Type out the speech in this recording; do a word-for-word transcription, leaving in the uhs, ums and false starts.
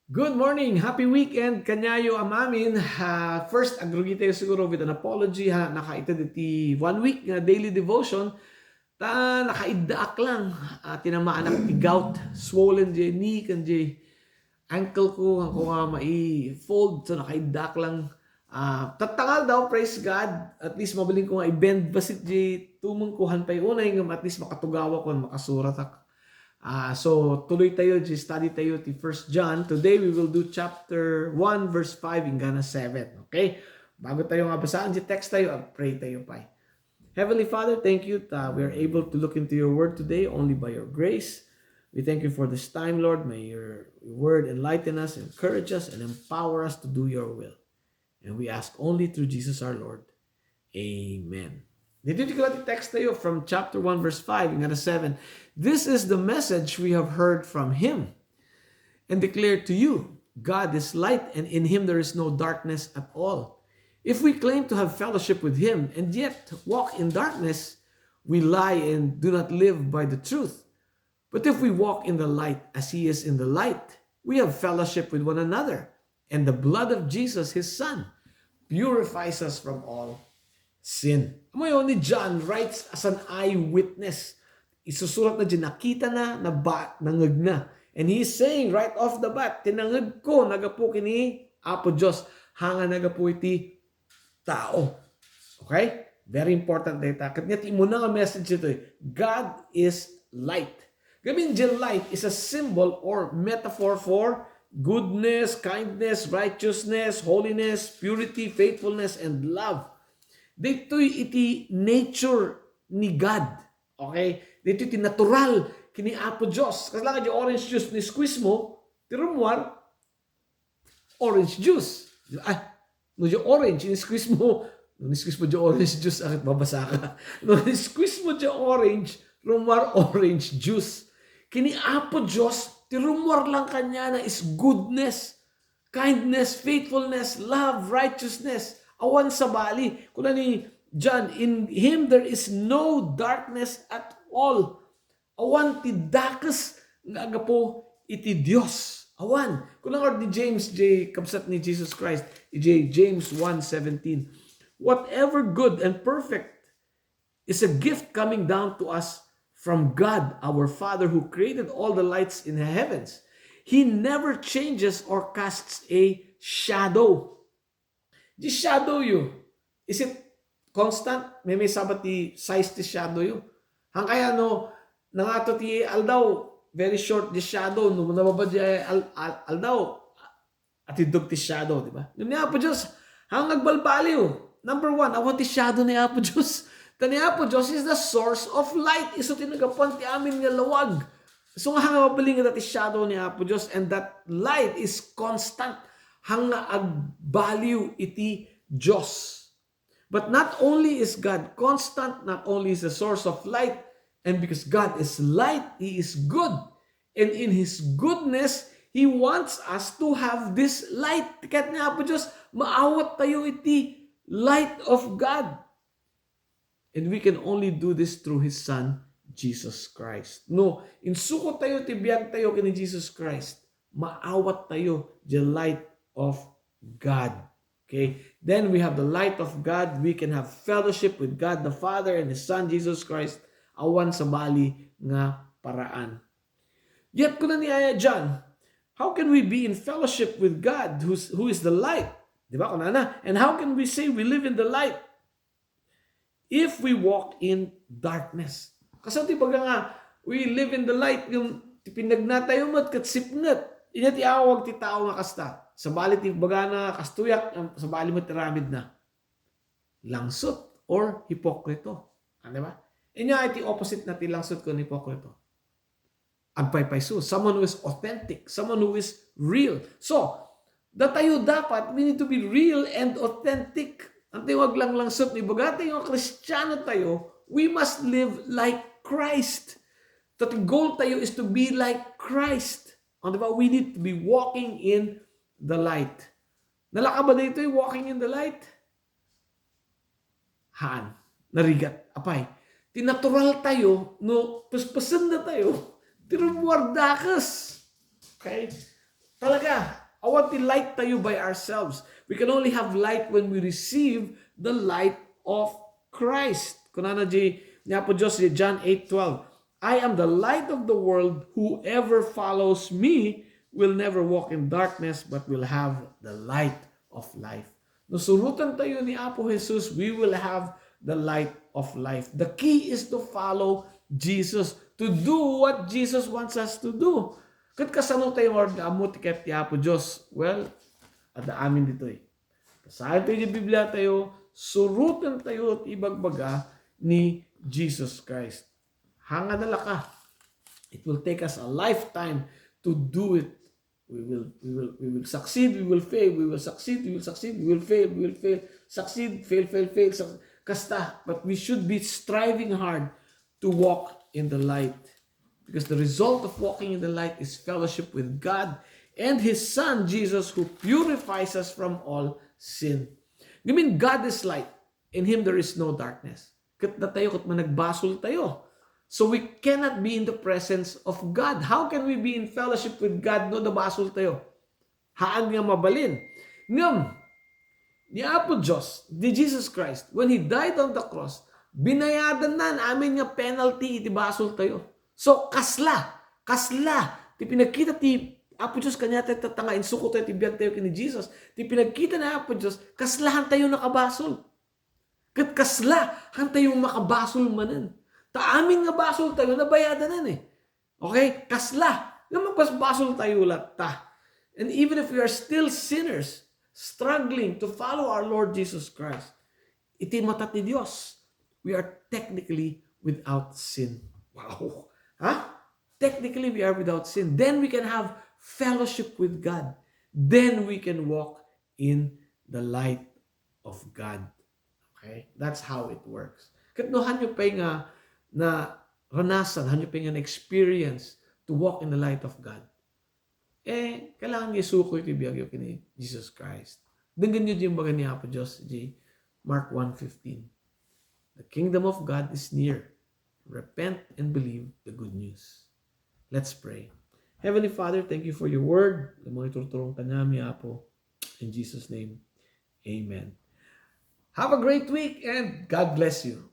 Good morning! Happy weekend kaniayo amin. Ah, first, agrugitayo siguro with an apology ha, nakaited iti one week nga daily devotion. Ta nakaiddaak lang, ah, tinamaanak ti gout, swollen jay knee, ken jay ankle ko, ko nga mai-fold, so nakaiddaak lang. Ah, tattangal daw, praise God. At least mabalin ko nga i-bend bassit jay tumeng ko, han pay unay ngem at least makatugawak ken makasuratak. Ah, so tuloy tayo, jay study tayo ti First John. Today we will do chapter one, verse five, inggana seven. Okay? Bago tayo nga basaen jay text tayo, ag-pray tayo pay. Heavenly Father, thank you that we are able to look into your word today only by your grace. We thank you for this time, Lord. May your word enlighten us, encourage us, and empower us to do your will. And we ask only through Jesus our Lord. Amen. Dito di ko text tayo from chapter one, verse five, inggana seven. This is the message we have heard from him and declare to you, God is light, and in him there is no darkness at all. If we claim to have fellowship with him and yet walk in darkness, we lie and do not live by the truth. But if we walk in the light as he is in the light, we have fellowship with one another, and the blood of Jesus, his son, purifies us from all sin. Amo yun, ni John writes as an eyewitness. Isusurat na dyan, nakita na, naba, nangeg na. And he's saying right off the bat, "Tinangeg ko, nagapu kini Apo Dios, hanga nagapu iti tao." Okay? Very important dayta. Ket nga ti umuna nga message ito, eh, God is light. Gamin, the light is a symbol or metaphor for goodness, kindness, righteousness, holiness, purity, faithfulness, and love. Ditoy iti nature ni God. Okay? Ditoy iti natural kini Apo Dios. Kasla nga di orange juice ni squeeze mo, ti rummuar, orange juice. Di ba? Ay, no, di orange, in-squeeze mo. No, in-squeeze mo di orange juice, akit mabasa ka. No, in-squeeze mo di orange, rummuar orange juice. Kini Apo Dios, ti rummuar lang kaniana is goodness, kindness, faithfulness, love, righteousness. Awan sabali. Kuna ni John, "In him there is no darkness at all." Awan ti dakes nga agapu iti Dios. Awan. Kuna ngarud ni James, jay kabsat ni Jesus Christ, ijay James one seventeen, "Whatever good and perfect is a gift coming down to us from God, our Father, who created all the lights in the heavens. He never changes or casts a shadow." Di shadow yo, is it constant? Maymaysa ba ti size ti shadow yo? Hangkaya no nangato ti aldaw, very short di shadow. No nababa di al-, al-, aldaw, atiddog ti shadow, di ba? Ngem ni Apo Dios, hang agbalbaliw. Number one, awan ti shadow ni Apo Dios. Ta ni Apo Dios is the source of light. Isu ti nagapuan ti amin nga lawag. So nga, hanga mabalin nga dati shadow ni Apo Dios, and that light is constant. Hanga agbaliw iti Dios. But not only is God constant, not only is the source of light, and because God is light, He is good. And in His goodness, He wants us to have this light. Ket ni Apo Dios, maawat tayo iti light of God. And we can only do this through His Son, Jesus Christ. No, insuko tayo ti biag tayo ken ni Jesus Christ, maawat tayo the light of God. Okay? Then we have the light of God. We can have fellowship with God the Father and His Son, Jesus Christ, awan sabali nga paraan. Yet, kuna ni Aya John, how can we be in fellowship with God who's, who is the light? Di ba? Kunana, and how can we say we live in the light if we walk in darkness? Kasano ti baga nga, "We live in the light," ngem ti pinagnatayo met ket sipnget. Ania ti awag ti tao nga kasta? Sabali ti bagana, kastoyak, sabali met ti aramidna. Langsut or hipokrito. Ah, di ba? Ania ti opposite na ti langsut ken hipokrito? Agpaypayso, someone who is authentic, someone who is real. So, datayo dapat, we need to be real and authentic. Antayo nga aglanglangsot, no ibaga tayo nga Kristiano tayo, we must live like Christ. That the goal tayo is to be like Christ. Ano ba? We need to be walking in the light. Nalaka ba dito yung walking in the light? Haan. Narigat. Apay, ti natural tayo, no, pespesenna tayo, ti rummuar dakes. Okay? Talaga, awan ti light tayo by ourselves. We can only have light when we receive the light of Christ. Kunana di ni Apo Dios di John eight twelve, "I am the light of the world. Whoever follows me will never walk in darkness but will have the light of life." No surutan tayo ni Apo Jesus, we will have the light of life. The key is to follow Jesus, to do what Jesus wants us to do. Ket kasano tayo nga ammo ti kayat ti Apo Dios? Well, adda amin ditoy. Basaen tayo ti Biblia tayo, surutan tayo ti ibagbaga ni Jesus Christ. Hangada la ka. It will take us a lifetime to do it. We will, we will, we will succeed, we will fail, we will succeed, we will succeed, we will fail, we will fail, succeed, fail, fail, fail, suc- kasta. But we should be striving hard to walk in the light. Because the result of walking in the light is fellowship with God and His Son, Jesus, who purifies us from all sin. You mean God is light. In Him there is no darkness. Ket datayo ket managbasol tayo. So we cannot be in the presence of God. How can we be in fellowship with God no nabasol tayo? Haan nga mabalin. Ngem, ni Apo Dios, di Jesus Christ, when He died on the cross, binayadan na amin nga penalty iti basol tayo. So, kasla, kasla, ti pinagkita ti Apo Dios kaniatayo tatta nga insuko tayo ti biag tayo ken ni Jesus. Ti pinagkita ni Apo Dios, kasla han tayo nakabasol. Ket kasla han tayo makabasol manen. Ta amin nga basol tayo, nabayadanan eh. Okay? Kasla nga magbasbasol tayo latta. And even if we are still sinners, struggling to follow our Lord Jesus Christ, iti mata ti Dios, we are technically without sin. Wow! Ha? Technically, we are without sin. Then we can have fellowship with God. Then we can walk in the light of God. Okay? That's how it works. Ket no hanyo pay nga naranasan, hanyo pay nga na-experience to walk in the light of God, eh, kailangan nga isuko iti biagyo ken ni Jesus Christ. Denggenyo di imbaga ni Apo Dios di Mark one fifteen. The kingdom of God is near. Repent and believe the good news. Let's pray. Heavenly Father, thank you for your word. Alam mo, iturturong ka namin, Apo. In Jesus' name, amen. Have a great week and God bless you.